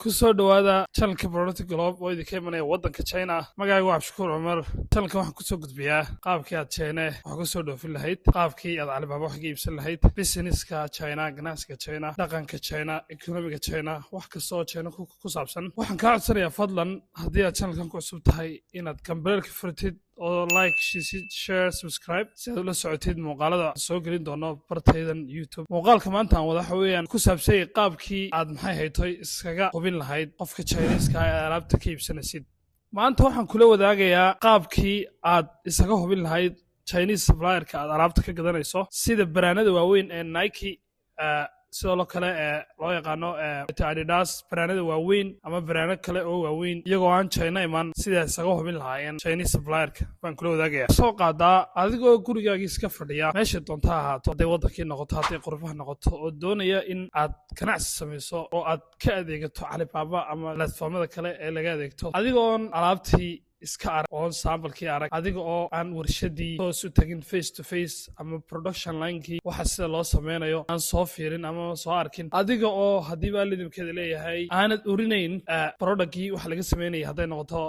Kusoo dhowaada channelka Product Globe oo idinka imanaya waddanka China. Magacaygu waa Cabdishakuur Cumar. Channelkan waxaan kusoo gudbiyaa qaabkii aad China wax kusoo dhoofin lahayd, qaabkii aad Alibaba wax ka iibsan lahayd, businesska China, ganacsiga China, dhaqanka China, economiga China, wax kasta oo China ku saabsan. Waxaan kaa codsanayaa, fadlan, haddii aad channelkan ku cusub tahay, inaad gambaleelka furtid oo like shiisid, share, subscribe, si aad ula socotid muuqaalada soo gelin doono bartaydan YouTube. Muuqaalka maanta aan wada waxa weeyaan ku saabsanyay qaabkii aad, maxay haytoy, iskaga hubin lahayd qofka Chineeska ee alaabta ka iibsanaysid. Maanta waxaan kula wadaagayaa qaabkii aad isaga hubin lahayd Chinese supplierka aad alaabta ka gadanayso, sida brandada waaweyn ee Nike, sidoo kale ee loo yaqaano Adidas, brandada waaweyn ama brando kale oo waaweyn, iyagoo aan China iman, sidaa isaga hubin lahaayeen Chinese supplierka baan kula wadaagaya. Soo qaadaa adigoo gurigaagii iska fadhiya, meesha doonta ha ahaato, hadday waddankii noqoto, hadday qurbaha noqoto, oo doonaya in aad ganacsi samayso oo aad ka adeegato Alibaba ama platformada kale ee laga adeegto, adigoon alaabtii iska arag, oon samplekii arag, adiga oo aan warshadii toos u tagin, face to face, ama production linekii waxa sida loo sameynayo aan soo fiirin ama soo arkin, adiga oo haddii baa lidibkeeda leeyahay aanad urinayn productkii waxa laga sameynaya, hadday noqoto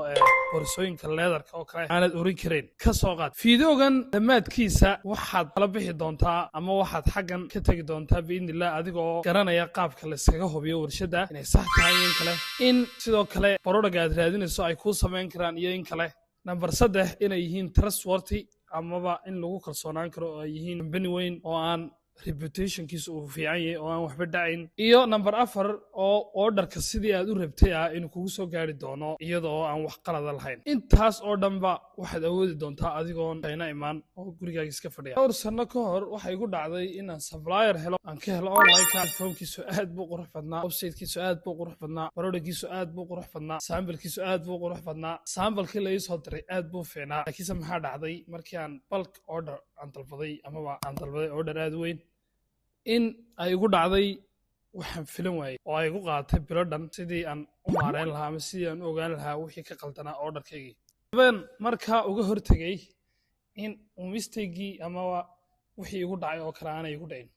boorsooyinka leatherka oo kale, aanad urin karayn. Ka soo qaad videogan dhammaadkiisa waxaad kala bixi doontaa ama waxaad xaggan ka tegi doontaa, biidnillah, adiga oo garanaya qaabka layskaga hubiyo warshadda inay sax tahay in kale, in sidoo kale productka aad raadinayso ay kuu samayn karaan iyo in kale. Number 3, inay yihiin trustworthy amaba in lagu kalsoonaan karo oo ay yihiin company weyn oo aan reputationkiisa uu fiican yahay oo aan waxba dhacayn. Iyo number 4, oo orderka sidii aad u rabtay ah inuu kugu soo gaari doono iyada oo aan wax qalada lahayn. Intaas oo dhanba waxaad awoodi doontaa adigoon China imaan oo gurigaaga iska fadhiya. Dhowr sano ka hor waxay igu dhacday inaan supplier helo, aan ka helo online. Platformkiisu aad buu qurux badnaa, websitekiisu aad buu qurux badnaa, productkiisu aad buu qurux badnaa, samplekiisu aad buu qurux badnaa, samplekii la ii soo diray aad buu fiicnaa. Laakiinse maxaa dhacday markii aan bulk order aan dalbaday amaba aan dalbaday order aad weyn? In ay igu dhacday waxaan filan waayey oo ay igu qaadatay bilo dhan sidii aan u maareyn lahaa ama sidii aan u ogaan lahaa wixii ka qaldanaa orderkaygii. Habeen markaa uga hortegay in uu mistakegii amaba wixii igu dhacay oo kale aanay igu dhicin.